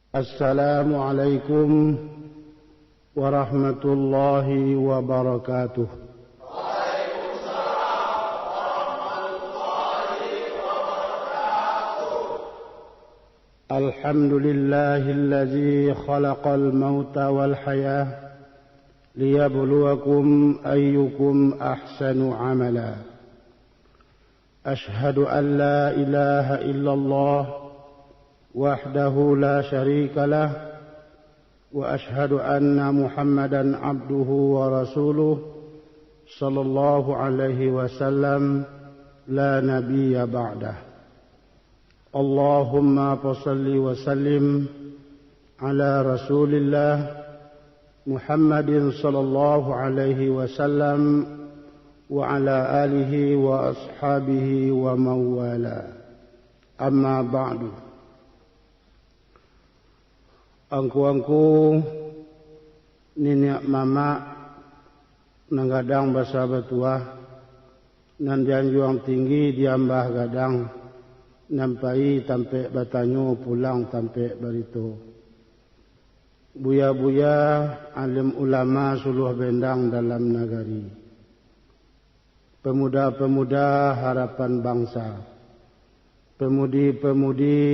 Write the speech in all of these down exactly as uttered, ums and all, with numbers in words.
Assalamualaikum warahmatullahi wabarakatuh. Alhamdulillahilladzi khalaqal mauta wal hayah liyabluwakum ayyukum ahsanu amala. Asyhadu an la ilaha illallah wahdahu la syarika lah, wa asyhadu anna Muhammadan abduhu wa rasuluh, sallallahu alaihi wasallam, la nabiyya ba'dah. Allahumma fasalli wa sallim ala Rasulillah Muhammadin sallallahu alaihi wasallam wa ala alihi wa ashabihi wa mawala. Amma ba'du. Angku-angku, niniak mamak, nan gadang basa batuah, nan dianjuang tinggi diambah gadang, nan pai tampek batanyo pulang tampek barito. Buya-buya, alim ulama suluah bendang dalam nagari. Pemuda-pemuda harapan bangsa, pemudi-pemudi,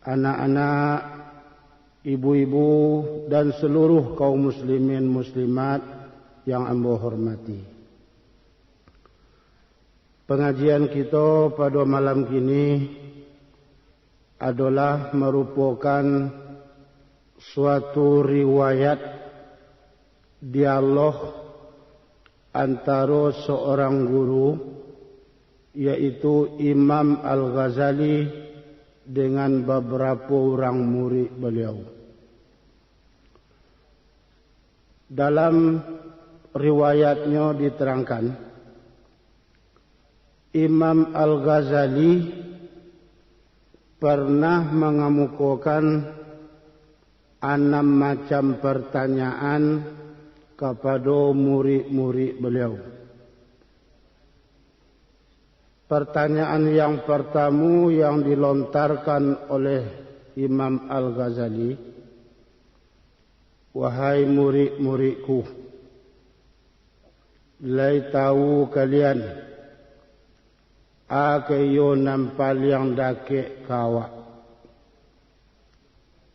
anak-anak, ibu-ibu, dan seluruh kaum muslimin muslimat yang ambo hormati. Pangajian kito pado malam kini adolah marupokan suatu riwayat dialog antaro seorang guru, yaitu Imam Al-Ghazali, dengan babarapo urang murid baliau. Dalam riwayatnyo diterangkan, Imam Al-Ghazali pernah mangamukokan anam macam partanyaan kapado murid-murid baliau. Partanyaan yang partamo yang dilontarkan oleh Imam Al-Ghazali, "Wahai murid-muridku, lai tawu kalian, a ka iyo nan paliang dakek ka awak?"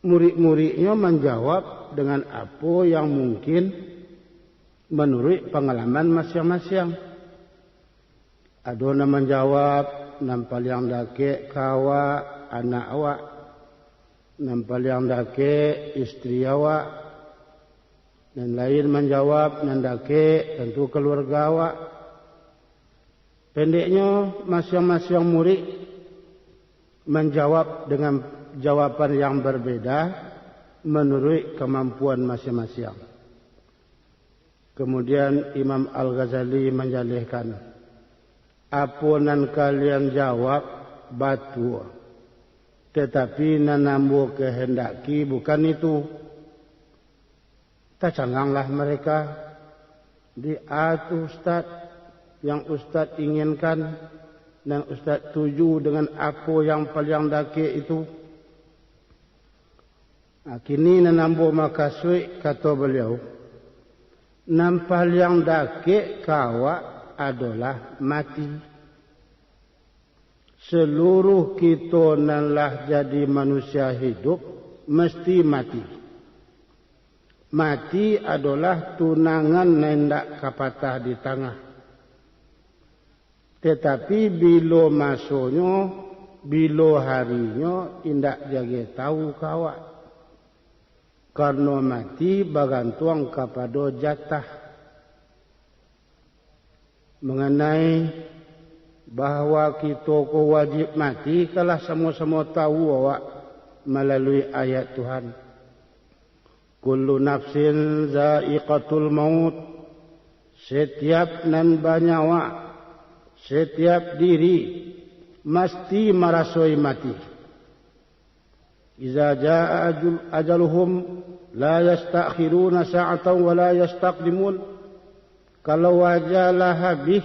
Murid-muridnyo manjawab dengan apo yang mungkin manuruik pangalaman masiang-masiang. Ado nan manjawab, nan paliang dakek ka awak, anak awak. Nan paliang dakek, istri awak. Nan lain manjawab, nan dakek, tantu kaluarga awak. Pendeknyo, masiang-masiang murid manjawab dengan jawaban yang berbeda manuruik kamampuan masiang-masiang. Kamudian, Imam Al-Ghazali manjalehkan, "Apo nan kalian jawab batua, tatapi nan ambo kahendaki bukan itu." Tacanganglah mereka, di a tu ustad yang ustad inginkan, nan ustad tuju dengan apo yang paliang dakek itu. Nah, kini nan ambo makasuik, kato baliau, nan paliang dakek ka awak adolah mati. Seluruh kito nan lah jadi manusia hidup, mesti mati. Mati adolah tunangan nan indak ka patah di tangah. Tatapi bilo masonyo, bilo harinyo, indak jageh tawu ka awak. Karano mati bagantuang kapado jatah. Manganai bahwa kito ko wajib mati, ka lah samo-samo tawu awak malalui ayat Tuhan, "Kullu nafsin za'iqatul maut." Setiap nan banyawa, setiap diri, masti marasoi mati. "Iza jaa ajul-, ajaluhum, la yasta'khiruna sa'atan wa la yastaqdimun." Kalau ajal lah habih,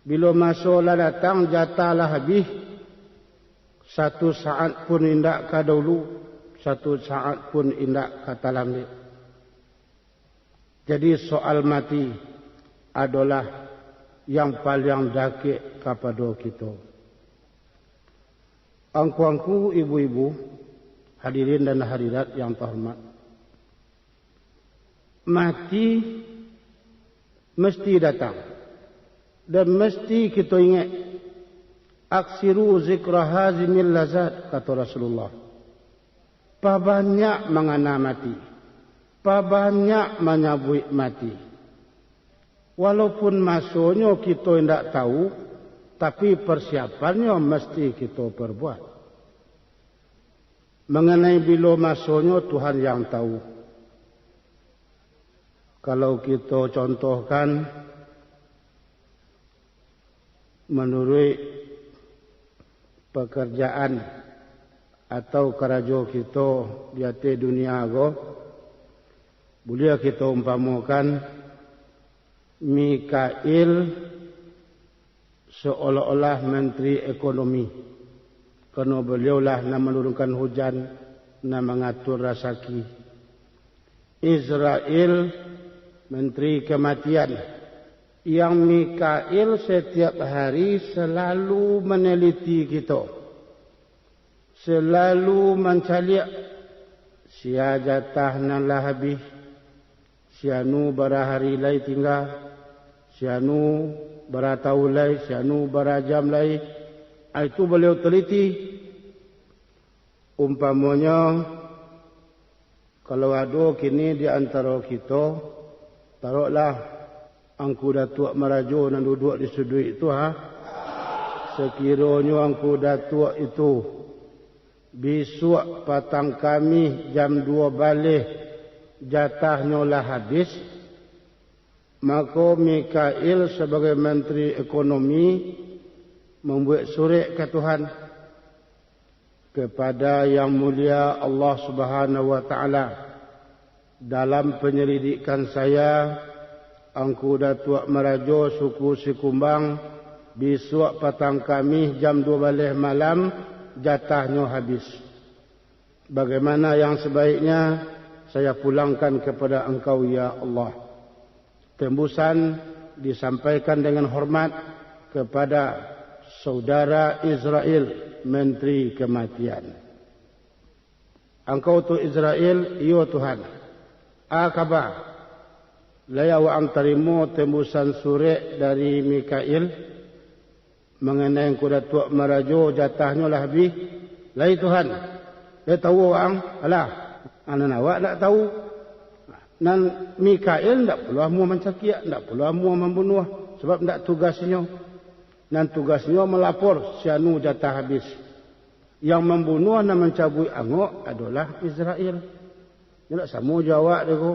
bilo maso lah datang, jatah lah habih, satu saat pun indak ka daulu. satu saat pun indak ka talambek. Jadi, soal mati adolah yang paliang dakek kapado kito. Angku-angku, ibu-ibu, hadirin dan hadirat yang tahormat, mati mesti datang, dan mesti kito ingek. "Aksiru zikra hazimil lazat," kato Rasulullah. Pabanyak mangana mati, pabanyak manyabuik mati. Walaupun masonyo kito indak tahu, tapi persiapannyo mesti kito perbuat. Manganai bilo masonyo, Tuhan yang tahu. Kalau kito contohkan, manuruik pakarjaan atau karajo kito di ateh dunia ko, buliah kito umpamokan Mikail seolah-olah Menteri Ekonomi, karano baliaulah nan manurunkan hujan, nan mangatur rasaki. Izrail, Menteri Kematian, yang Mikail setiap hari selalu maneliti kito, selalu mancaliak, sia jatah nan lah habih, si anu bara hari lai tingga, si anu bara taun lai, si anu bara jam lai. Ah, itu baliau teliti. Umpamonyo, kalau ado kini di antaro kito, taroklah Angku Datuak Marajo nan duduak di suduik tu, ha. Sakironyo Angku Datuak itu bisuak patang Kamih jam duo baleh jatahnyo lah habis, mako Mikail sabagai Menteri Ekonomi mambuek surek ka Tuhan, kepada Yang Mulia Allah Subhanahu wa Ta'ala. Dalam penyelidikan saya, Angku Datuak Marajo suku Sikumbang, bisuak patang Kamih jam duo baleh malam, jatahnyo habis. Bagaimana yang sebaiknya, saya pulangkan kepada Engkau, ya Allah. Tembusan disampaikan dengan hormat kepada Saudara Izrail, Menteri Kematian. Angkau tu Izrail? Iyo, Tuhan. A kaba? Lai awak ang tarimo tembusan surek dari Mikail, manganai Angku Datuak Marajo, jatahnyo lah abih? Lai, Tuhan. Lai tahu awak ang? Alah, nan awak ndak tahu. Nan Mikail ndak pulo amuah mancakiak, ndak pulo amuah mambunuah, sabab ndak tugasnyo. Nan tugasnyo malapor, si anu jatah abih. Yang mambunuah, nan mancabuik angok adolah Izrail. Nyo ndak samo jo awak deh ko.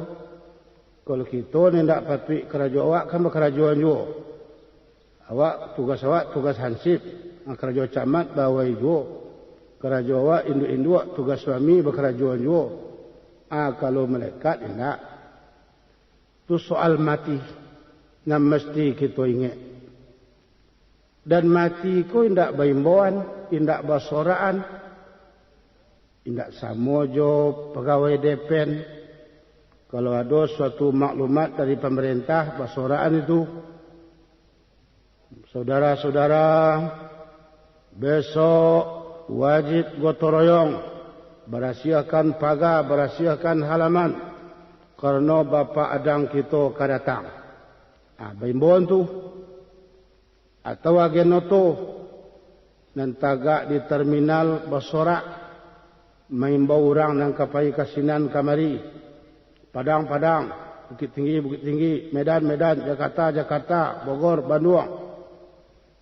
Kalau kito ni ndak patuik karajo awak, kan bakarajoan juo. Awak, tugas awak, tugas hansip, karajo camat bawai juo. Karajo awak induak-induak, tugas suami bakarajoan juo. Ah, kalau malaikat indak. Tu soal mati, nan mesti kito ingek. Dan mati ko indak baimbauan, indak basoraan, indak samo jo pagawai depen. Kalau ado suatu maklumat dari pamarentah, basoraan itu, "Saudara-saudara, besok wajib gotong royong, barasiahkan paga, barasiahkan halaman, karano Bapak Adang kito ka datang." Ah, baimbauan tu. Atau agen oto nan tagak di terminal basorak, maimbau urang nan ka pai ka sinan kamari, Padang, Padang, Bukittinggi, Bukittinggi, Medan, Medan, Jakarta, Jakarta, Bogor, Bandung.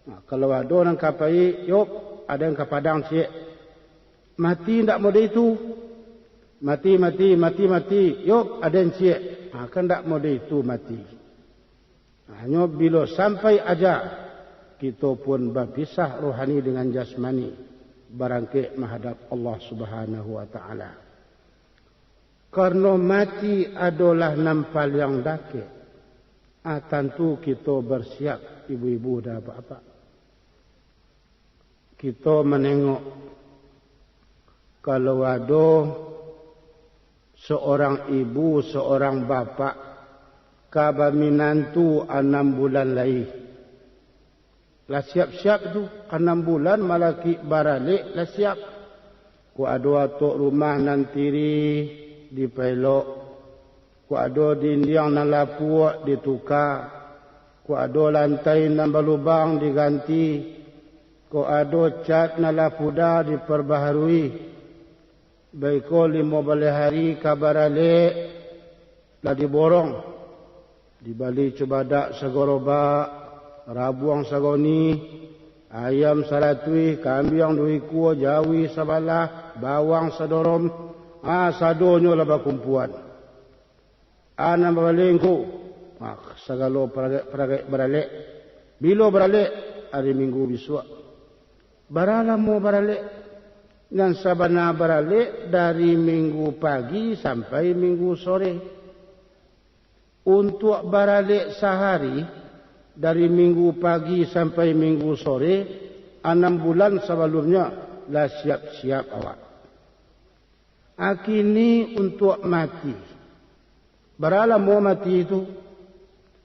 Nah, kalau ado nan ka pai, yok, aden ka Padang ciek. Mati ndak mode itu. Mati, mati, mati, mati, yok, aden ciek. Nah, kan ndak mode itu mati. Hanyo bilo sampai aja, kito pun bapisah rohani dengan jasmani, barangkek mahadap Allah Subhanahu wa Ta'ala. Karano mati adolah nan paliang dakek, ah, tantu kito bersiap, ibu-ibu dan bapak-bapak. Kito manengok, kalau ado Seorang ibu, seorang bapak, ka baminantu anam bulan lai. Lah siap-siap tu, anam bulan malaki baralek lah siap. Kok ado atok rumah nan tirih dipaelok, kok ado dindiang nan lapuak dituka, kok ado lantai nan balubang diganti, kok ado cat nan lah puda diparbaharui. Baiko limo baleh hari ka baralek, lah diborong. Dibali cubadak sagorobak, rabuang sagoni, ayam saratuih, kambiang duo ikua, jawi sabalah, bawang sadorom, ah, sadonyo lah bakumpuan. Anam babaleh ngku, ah, sagalo paragek-paragek baralek. Bilo baralek? Ari Minggu bisuak. Bara lamo baralek? Nan sabana baralek dari Minggu pagi sampai Minggu sore. Untuak baralek sahari, dari Minggu pagi sampai Minggu sore, anam bulan sabalumnyo lah siap-siap awak. Akini untuak mati. Bara lamo mati tu?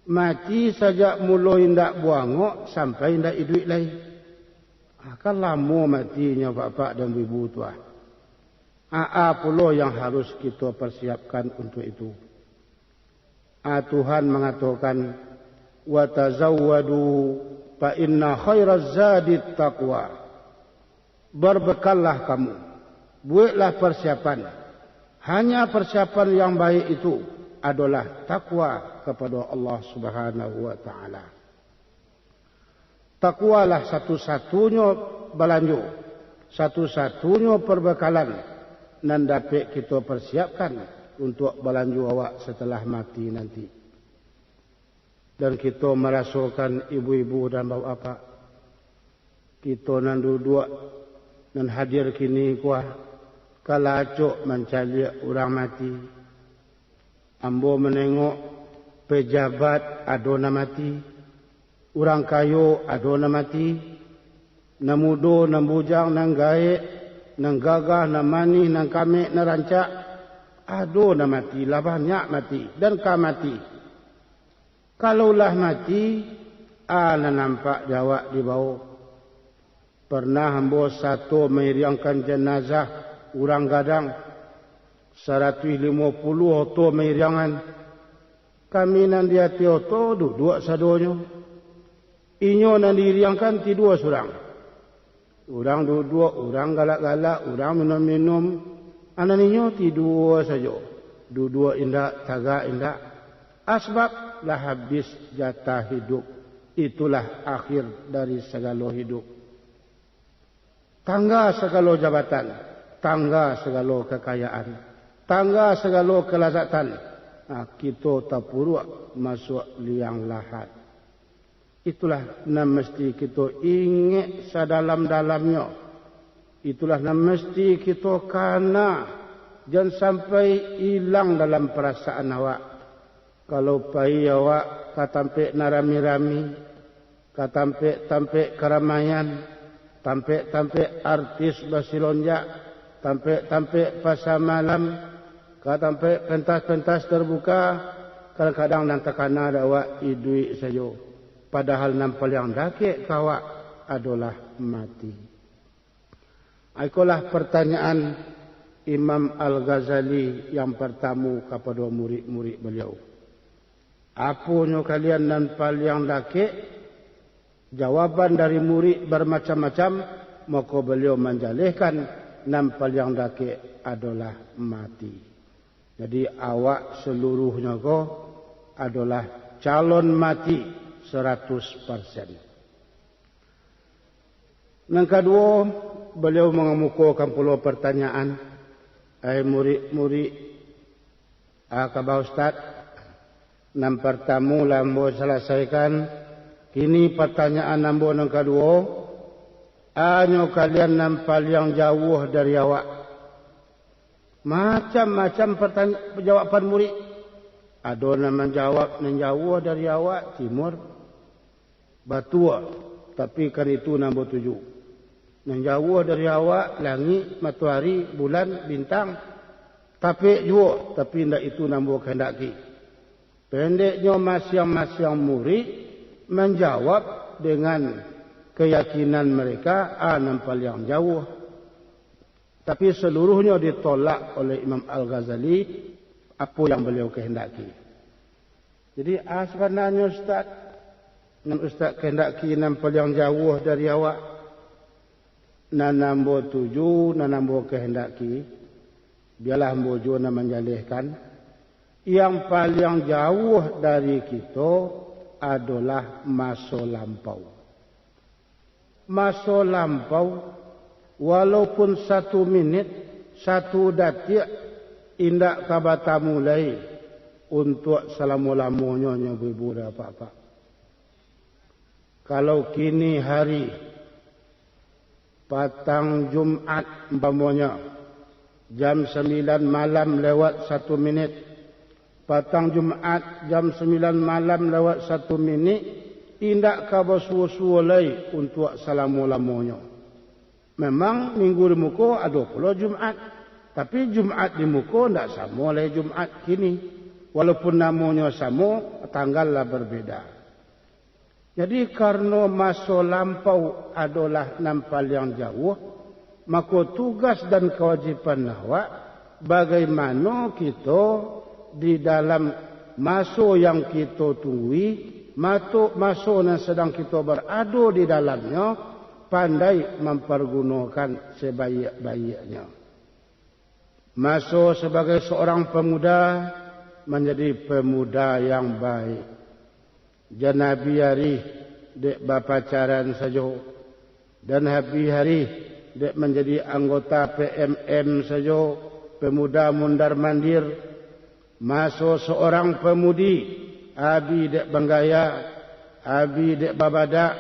Mati sajak mulo indak buangok sampai indak iduik lai. Ah, kan lamo matinyo, bapak dan ibu tu, ah. Aa pulo yang harus kito parsiapkan untuak itu? Ah, Tuhan mangatokan, "Wa tazawwadu fa inna khairaz zadit taqwa." Barbekallah kamu, buweklah parsiapan. Hanya parsiapan yang baik itu adolah takwa kapado Allah Subhanahu wa Ta'ala. Takwalah satu-satunyo balanjo, satu-satunyo parbekalan nan dapek kito parsiapkan untuak balanjo awak satalah mati nanti. Dan kito marasokan, ibu-ibu dan bapak-bapak, kito nan duduak, nan hadir kini ko, ka lah acok mancaliak urang mati. Ambo manengok pejabat ado nan mati, urang kayo ado nan mati, nan mudo, nan bujang, nan gaek, nan gagah, nan manih, nan kamek, nan rancak, ado nan mati, lah banyak mati, dan ka mati. Kalau lah mati, a nan nampak di awak dibao? Parnah ambo sato mairiangkan janazah urang gadang, saratuih limo puluah oto mairiangan. Kami nan di ateh oto duduak sadonyo. Inyo nan diiriangkan tidua surang. Urang duduak, urang galak-galak, urang minum-minum, a nan inyo tidua sajo. Duduak indak, tagak indak. Asbab lah habis jatah hidup. Itulah akhir dari sagalo hidup. Tangga sagalo jabatan, tangga sagalo kakayaan, tangga sagalo kalazatan. Nah, kito tapuruak masuak liang lahat. Itulah nan mesti kito ingek sadalam-dalamnyo. Itulah nan mesti kito kana, jan sampai ilang dalam parasaan awak. Kalau pai awak ka tampek nan rami-rami, ka tampek-tampek karamaian, tampek-tampek artis basilonjak, tampek-tampek pasa malam, ka tampek pentas-pentas tarbuka, kadang-kadang nan takana dek awak iduik sajo, padahal nan paliang dakek ka awak adolah mati. Ikolah partanyaan Imam Al-Ghazali yang partamo kapado murid-murid baliau. Aponyo kalian nan paliang dakek? Jawaban dari murid barmacam-macam, mako baliau manjalehkan nan paliang dakek adolah mati. Jadi, awak saluruhnyo ko adolah calon mati saratus parsen. Nan kaduo, baliau mangamukokan pulo partanyaan, "Ai murid-murid, a, kaba Ustaz, nan partamo lah ambo salasaikan, kini partanyaan ambo nan kaduo, a nyo kalian nan paliang jauah dari awak?" Macam-macam partanya-, jawaban murid. Ado nan manjawab nan jauah dari awak, timur. Batua, tapi kan itu nan ambo tuju. Nan jauah dari awak, langik, matoari, bulan, bintang. Tapek juo, tapi indak itu nan ambo kahandaki. Pendeknyo, masiang-masiang murid manjawab dengan keyakinan mereka, a nan paliang jauah. Tapi seluruhnyo ditolak oleh Imam Al-Ghazali, apo yang beliau kehendaki. Jadi, a sabananyo, Ustaz, nan Ustaz kehendaki nan paliang jauah dari awak, nan ambo tuju, nan ambo kehendaki, biarlah ambo juo nan manjalehkan, yang paliang jauah dari kito adolah maso lampau. Maso lampau, walaupun satu minit, satu datiak, indak ka batamu lai untuak salamo-lamonyo, nyo ibu-ibu dan apak-apak. Kalau kini hari, patang Jumat umpamonyo, jam sambilan malam lewat satu minit, patang Jumat jam sambilan malam lewat satu minit, indak ka basuo-suo lai untuak salamo-lamonyo. Memang minggu di muko ado pulo Jumat, tapi Jumat di muko ndak samo lai Jumat kini. Walaupun namonyo samo, tanggal lah berbeda. Jadi, karano maso lampau adolah nan paliang jauah, mako tugas dan kawajiban awak, bagaimano kito di dalam maso yang kito tunggui, mato-, maso nan sadang kito barado di dalamnyo, pandai mampargunokan sabaiak-baiaknyo. Maso sabagai saurang pamuda, manjadi pamuda yang baik. Jan abih arih dek bapacaran sajo, dan abih arih dek manjadi anggota P M M sajo, pemuda mundar-mandir. Maso saurang pamudi, abih dek banggaya, abih dek babadak,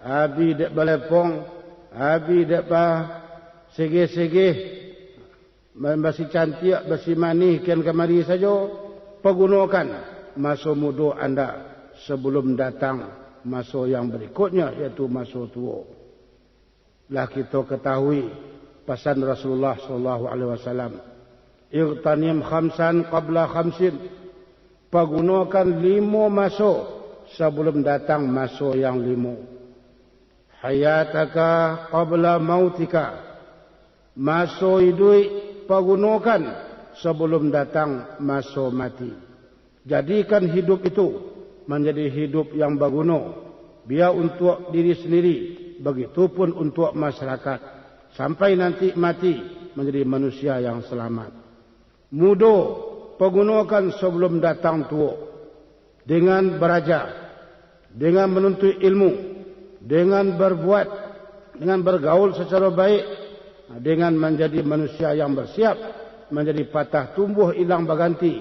abih dek balepong, abih dek basegeh-segeh, basicantiak, basimanih, kian kamari sajo. Pagunokan maso mudo anda, sabalum datang maso yang barikutnyo, yaitu maso tuo. Lah kito katahui pasan Rasulullah sallallahu alaihi wasallam, "Ightanim khamsan qabla khamsin." Pagunokan limo maso sabalum datang maso yang limo. "Hayataka qabla mautika." Maso iduik pagunokan sabalum datang maso mati. Jadikan hidup itu manjadi hidup yang baguno, bia untuak diri sandiri, bagitupun untuak masyarakat, sampai nanti mati manjadi manusia yang salamat. Mudo pagunokan sabalum datang tuo, dengan baraja, dengan manuntuik ilmu, dengan barbuat, dengan bargaul sacaro baik, dengan manjadi manusia yang barsiap, manjadi patah tumbuah ilang baganti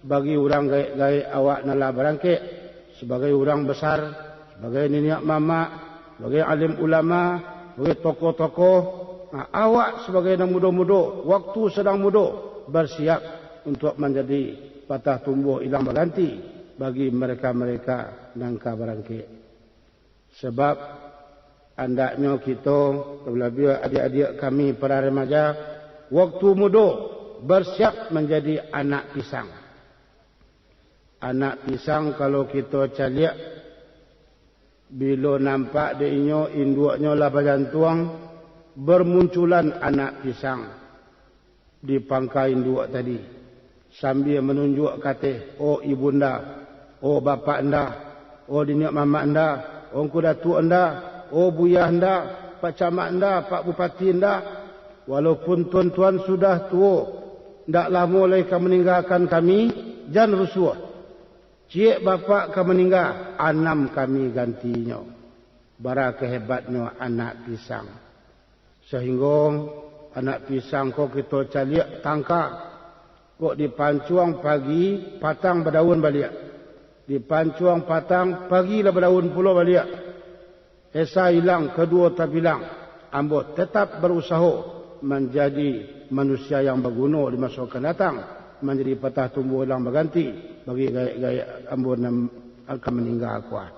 bagi urang gaek-gaek awak nan lah barangkek, sabagai urang basar, sabagai niniak mamak, sabagai alim ulama, sabagai tokoh-tokoh. Nah, awak sabagai nan mudo-mudo, waktu sadang mudo, barsiap untuak manjadi patah tumbuah ilang baganti bagi mereka-mereka nan ka barangkek. Sabab, andaknyo kito, talabiah adiak-adiak kami para remaja, waktu mudo, barsiap manjadi anak pisang. Anak pisang, kalau kito caliak, bilo nampak dek inyo induaknyo lah bajantuang, bermunculan anak pisang di pangka induak tadi, sambia manunjuak ka ateh, "Oh ibunda, oh bapak anda, oh niniak mamak anda, oh ngku datuak anda, oh buyah anda, pak camat anda, pak bupati anda, walaupun tuan-tuan sudah tuo, ndak lamo lai ka maninggakan kami, jan rusuah. Ciek bapak ka maningga, anam kami gantinyo." Bara kahebatnyo anak pisang. Sahinggo anak pisang ko kito caliak tangka, kok dipancuang pagi, patang badaun baliak. Dipancuang patang, pagi lah badaun pulo baliak. Esa ilang, kaduo tabilang, ambo tetap barusaho manjadi manusia yang baguno di maso akan datang, manjadi patah tumbuah ilang baganti bagi gaek-gaek ambo nan akan maningga kuah.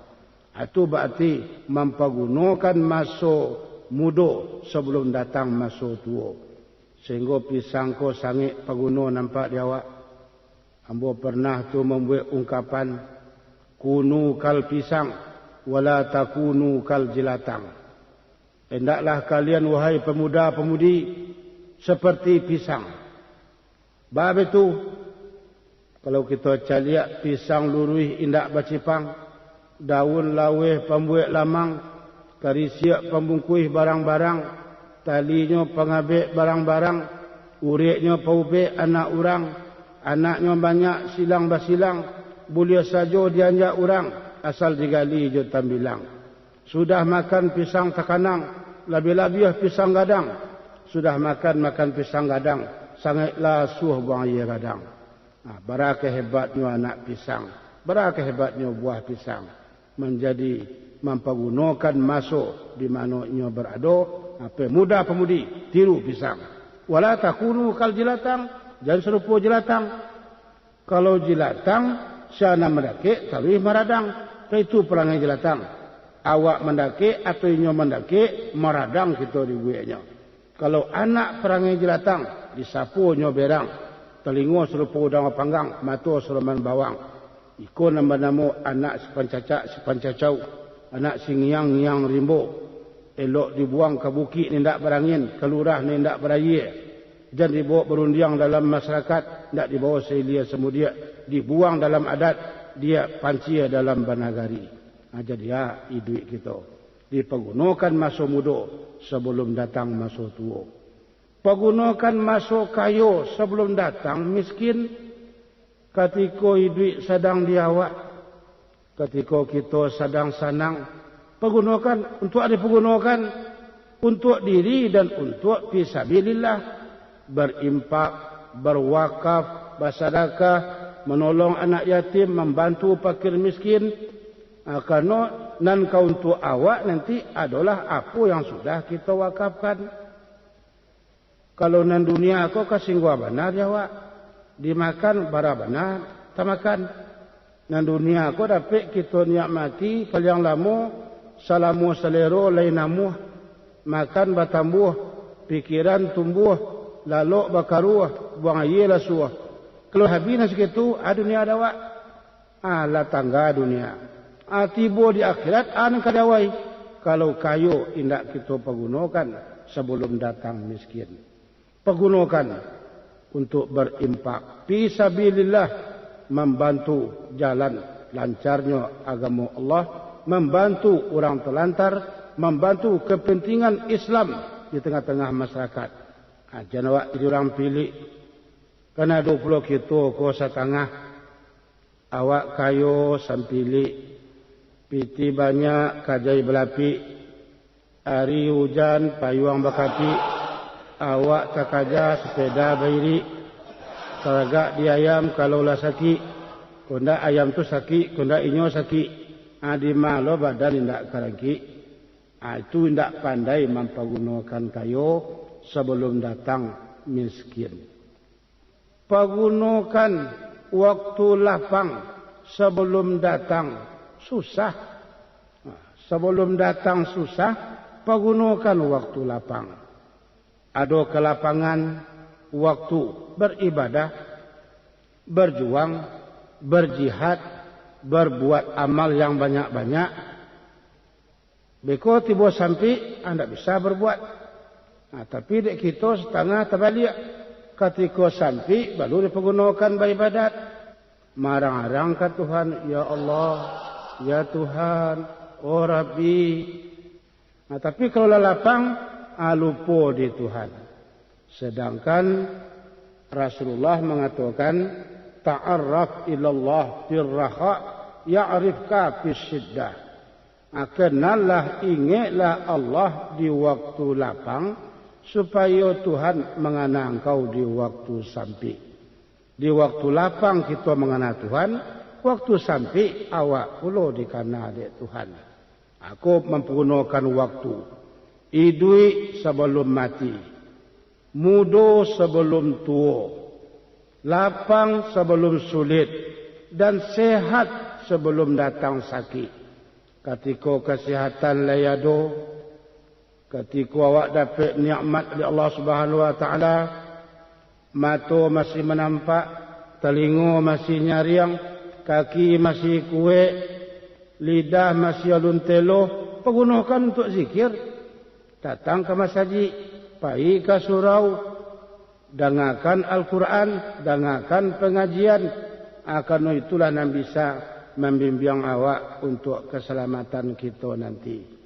Itu barati mampagunokan maso mudo sabalum datang maso tuo. Sahinggo pisang ko sangek paguno nampak di awak. Ambo parnah tu mambuek ungkapan, "Kunu kal pisang, wala takunu kal jilatang." Indaklah kalian, wahai pamuda-pamudi, saparti pisang. Baa baitu, kalau kito caliak, pisang luruih indak bacipang, daun laweh pambuek lamang, karisiak pambungkuih barang-barang, talinyo pangabek barang-barang, ureknyo paubek anak urang, anaknyo banyak silang basilang, buliah sajo dianjak urang, asal digali jo tambilang. Sudah makan pisang takanang, labiah-labiah pisang gadang. Sudah makan, makan pisang gadang, sangeklah asuah buang aia gadang. Nah, bara kahebatnyo anak pisang, bara kahebatnyo buah pisang, manjadi mampagunokan maso di mano inyo barado. Nah, pemuda-pamudi, tiru pisang. Wala takunu kal jilatang, jan sarupo jilatang. Kalau jilatang, sia nan mandakek taruih maradang. Itu parangai jilatang. Awak mandakek atau inyo mandakek, maradang kito dibueknyo. Kalau anak parangai jilatang, disaponyo berang. Talingo sarupo udang bapanggang, mato saroman bawang. Iko nan banamo anak si pancacak, si pancacau, anak si ngiang-ngiang rimbo. Elok dibuang ka bukik nan indak barangin, ka lurah nan indak barayie. Jan dibawa barundiang dalam masarakat, ndak dibawa sailia samudiak, dibuang dalam adat, diak pancia dalam banagari. Nah, jadi, ah, iduik kito, dipagunokan maso mudo sabalum datang maso tuo. Pagunokan maso kayo sabalum datang miskin. Katiko iduik sadang di awak, katiko kito sadang sanang, pagunokan untuak dipagunokan untuak diri dan untuak fisabilillah, barimpak, barwakaf, basadakah, manolong anak yatim, mambantu pakir miskin. Ah, karano nan ka untuak awak nanti adolah apo yang sudah kito wakafkan. Kalau nan dunia ko ka singgua bana di awak, dimakan bara bana tamakan. Nan dunia ko dapek kito nikmati paliang lamo salamo salero lai namuah, makan batambuah, pikiran tumbuah, lalok bakaruah, buang aia lasuah. Kalau habih nan sakitu, ah, dunia di awak. Ah, lah tangga dunia. Ah, tibo di akhirat, ah, nan ka diawai. Kalau kayo indak kito pagunokan sabalum datang miskin. Pagunokan untuak barimpak, fisabilillah, mambantu jalan lancarnyo agamo Allah, mambantu urang talantar, mambantu kapantingan Islam di tangah-tangah masarakat. Ah, jan awak jadi urang pilik. Kan ado pulo kito ko satangah. Awak kayo sampilik, pitih banyak, kajai balapik, ari ujan, payuang bakapik, awak takaja, sapeda bairik, taragak di ayam kalau lah sakik, kok ndak ayam tu sakik, kok ndak inyo sakik, ah, di ma lo badan indak karangkik. Ah, itu indak pandai mampagunokan kayo sabalum datang miskin. Pagunokan waktu lapang sabalum datang susah. Sabalum datang susah, pagunokan waktu lapang. Ado kalapangan waktu baribadah, barjuang, barjihad, barbuat amal yang banyak-banyak. Beko tibo sampik, ah, ndak bisa barbuat. Nah, tapi dek kito satangah tabaliak. Katiko sampik, baru dipagunokan baibadat. Marang-arang ka Tuhan, "Ya Allah, ya Tuhan, oh Rabbi." Nah, tapi kalau lah lapang, ah, lupo di Tuhan. Sedangkan Rasulullah mangatokan, "Ta'arraf ilallah fir raha, ya'rifka fis syiddah." Ah, kenallah, ingeklah Allah di waktu lapang, supayo Tuhan mangana angkau di waktu sampik. Di waktu lapang kito mangana Tuhan, waktu sampik awak pulo dikana dek Tuhan. Aku mampagunokan waktu, iduik sabalum mati, mudo sabalum tuo, lapang sabalum sulik, dan sehat sabalum datang sakik. Katiko kasihatan lai ado, Katiko awak dapek nikmat dari Allah Subhanahu wa Ta'ala, mato masih manampak, talingo masih nyariang, kaki masih kuek, lidah masih alun teloh, pagunokan untuak zikir. Datang ka masajik, pai ka surau, dangakan Al-Quran, dangakan pangajian, a, karano itulah nan bisa mambimbiang awak untuak kasalamatan kito nanti.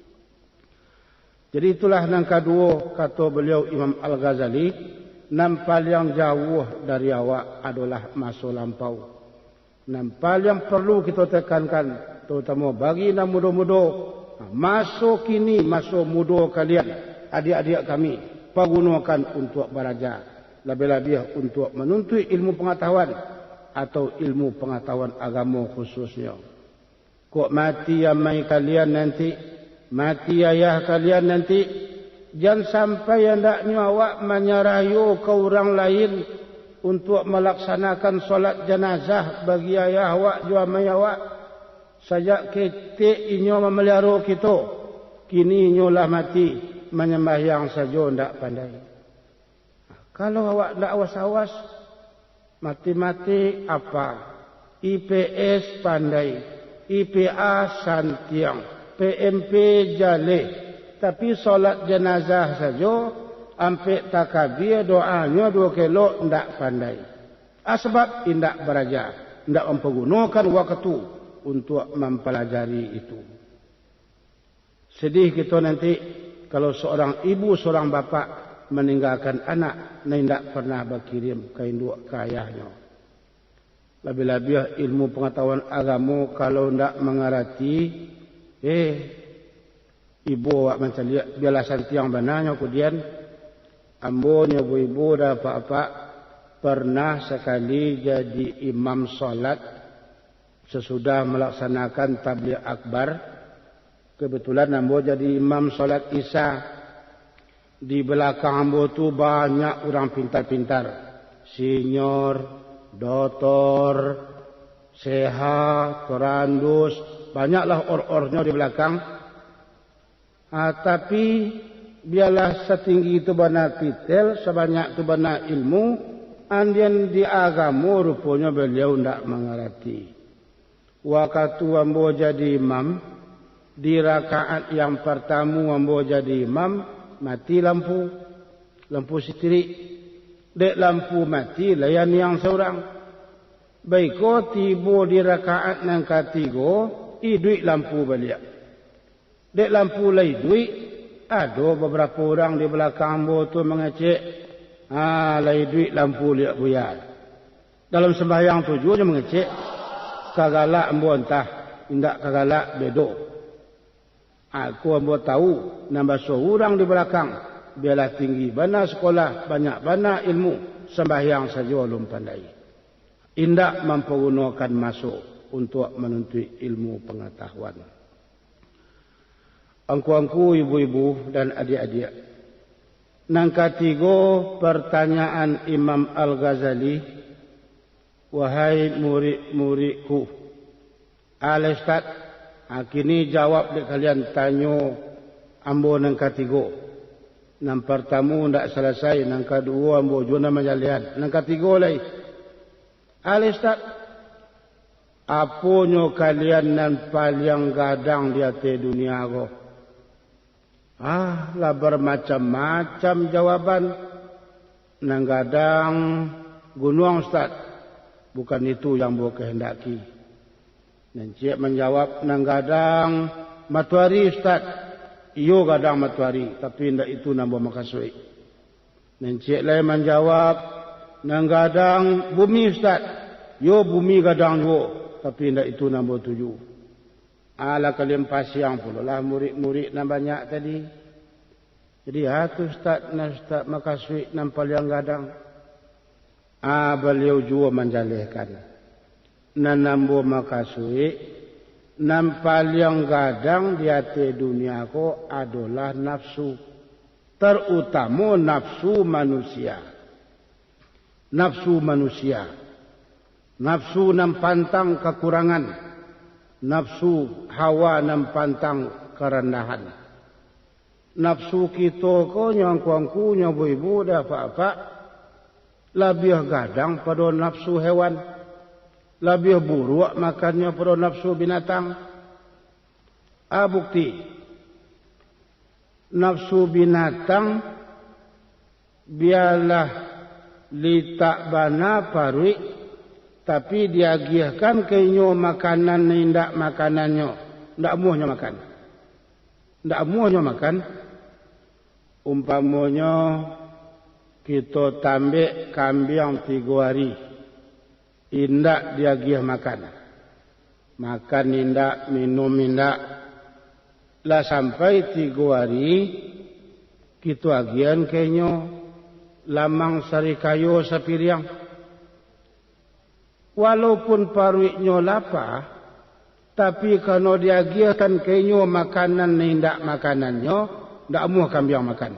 Jadi itulah nan kaduo, kato baliau Imam Al-Ghazali, nan paliang jauah dari awak adolah maso lampau. Nan paliang parlu kito tekankan, tarutamo bagi nan mudo-mudo, maso kini, maso mudo kalian, adiak-adiak kami, pagunokan untuak baraja, labiah-labiah untuak manuntuik ilmu pangatahuan, atau ilmu pangatahuan agamo khususnyo. Kok mati amai kalian nanti, mati ayah kalian nanti, jan sampai andaknyo awak manyarah iyo ka urang lain untuak malaksanakan solat janazah bagi ayah awak jo amai awak. Sajak ketek inyo mamaliharo kito, kini inyo lah mati, manyambahyang sajo ndak pandai. Kalau awak ndak awas-awas, matematik apa, I P S pandai, I P A santiang, P M P jaleh, tapi solat janazah sajo, ampek takabia doanyo duo kelok ndak pandai. A, sabab indak baraja, indak mampagunokan wakatu untuak mampalajari itu. Sedih kito nanti, kalau seorang ibu, seorang bapak maninggakan anak nan indak pernah bakirim ka induak ka ayahnyo. Labiah-labiah ilmu pangatahuan agamo kalau indak mangarati, eh, ibo awak mancaliak, bialah santiang bana nyo kudian. Ambo nyo ibu-ibu dan apak-apak pernah sakali jadi imam solat sasudah malaksanakan tabligh akbar. Kebetulan ambo jadi imam solat Isya. Di balakang ambo tu banyak urang pintar-pintar, sinyor, dotor, seha, torandus, banyaklah or-ornyo di balakang. Ah, tapi, bialah satinggi tu bana titel, sabanyak tu bana ilmu, andian di agamo ruponyo baliau ndak mangarati. Wakatu ambo jadi imam, di rakaat yang partamu ambo jadi imam, mati lampu, lampu sitirik. Dek lampu mati, lai aniang saurang. Baiko tibo di rakaat nan katigo, iduik lampu baliak. Dek lampu lai iduik, ado babarapo urang di balakang ambo tu mangecek, "Ah, lai iduik lampu liak buya." Dalam sumbayang tu juo nyo mangecek, ka galak ambo antah, indak ka galak bedo. Aku ambo tahu, nan baso urang di balakang, bialah tinggi bana sikolah, banyak bana ilmu, sumbayang sajo alun pandai. Indak mampagunokan maso untuak manuntuik ilmu pangatahuan. Angku-angku, ibu-ibu, dan adiak-adiak. Nan katigo, partanyaan Imam Al-Ghazali, "Wahai murik-murikku." Alah, Ustaz, a, kini jawab dek kalian tanyo ambo nan katigo. Nan partamu ndak salasai, nan kaduo ambo juo nan manjalehan. Nan katigo lai. Alah, Ustaz, aponyo kalian nan paliang gadang di ateh dunia ko? Ah, lah bamacam-macam jawaban. Nan gadang gunuang, Ustaz. Bukan itu yang ambo kahandaki. Nan ciek manjawab, nan gadang matoari, Ustaz. Iyo, gadang matoari, tapi indak itu nan ambo makasuik. Nan ciek lai manjawab, nan gadang bumi, Ustaz. Iyo, bumi gadang juo, tapi indak itu nan ambo tuju. Alah, kalian pasiang pulolah murik-murik nan banyak tadi. Jadi, a tu Ustaz, nan Ustaz makasuik nan paliang gadang. A, baliau juo manjalehkan. Nan ambo makasuik, nan paliang gadang di ateh dunia ko adolah nafsu. Tarutamo nafsu manusia. Nafsu manusia. Nafsu nan pantang kakurangan. Nafsu hawa nan pantang karandahan. Nafsu kito ko nyo angku-angku, nyo ibu-ibu, dek apak-apak, labiah gadang pado nafsu hewan, labiah buruak makannyo pado nafsu binatang. A bukti, nafsu binatang bialah litak bana paruik, tapi diagiahkan ka inyo makanan nan indak makanannyo, ndak amuahnyo makan. Ndak amuahnyo makan. Umpamonyo, kito tambek kambiang tigo ari, indak diagiah makan. Makan indak, minum indak. Lah sampai tigo ari, kito agiahan ka inyo lamang sarikayo sapiriang. Walaupun paruiknyo lapa, tapi karano diagiahkan ka inyo makanan nan indak makanannyo, ndak amuah kambiang makan.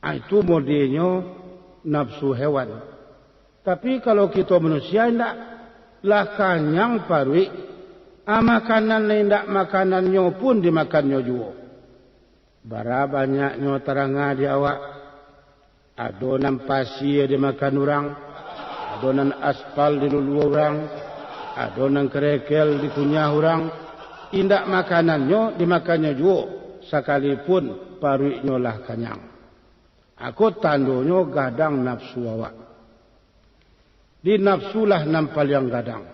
Ah, itu modelnyo nafsu hewan. Tapi kalau kito manusia indak, lah kanyang paruik, ah, makanan nan indak makanannyo pun dimakannyo juo. Bara banyaknyo taranga di awak, ado nan pasie dimakan urang, ado nan aspal dilulua urang, ado nan kerekel dikunyah urang, indak makanannyo dimakannyo juo, sakalipun paruiknyo lah kanyang. Ako tandonyo gadang nafsu awak. Di nafsulah nan paliang gadang.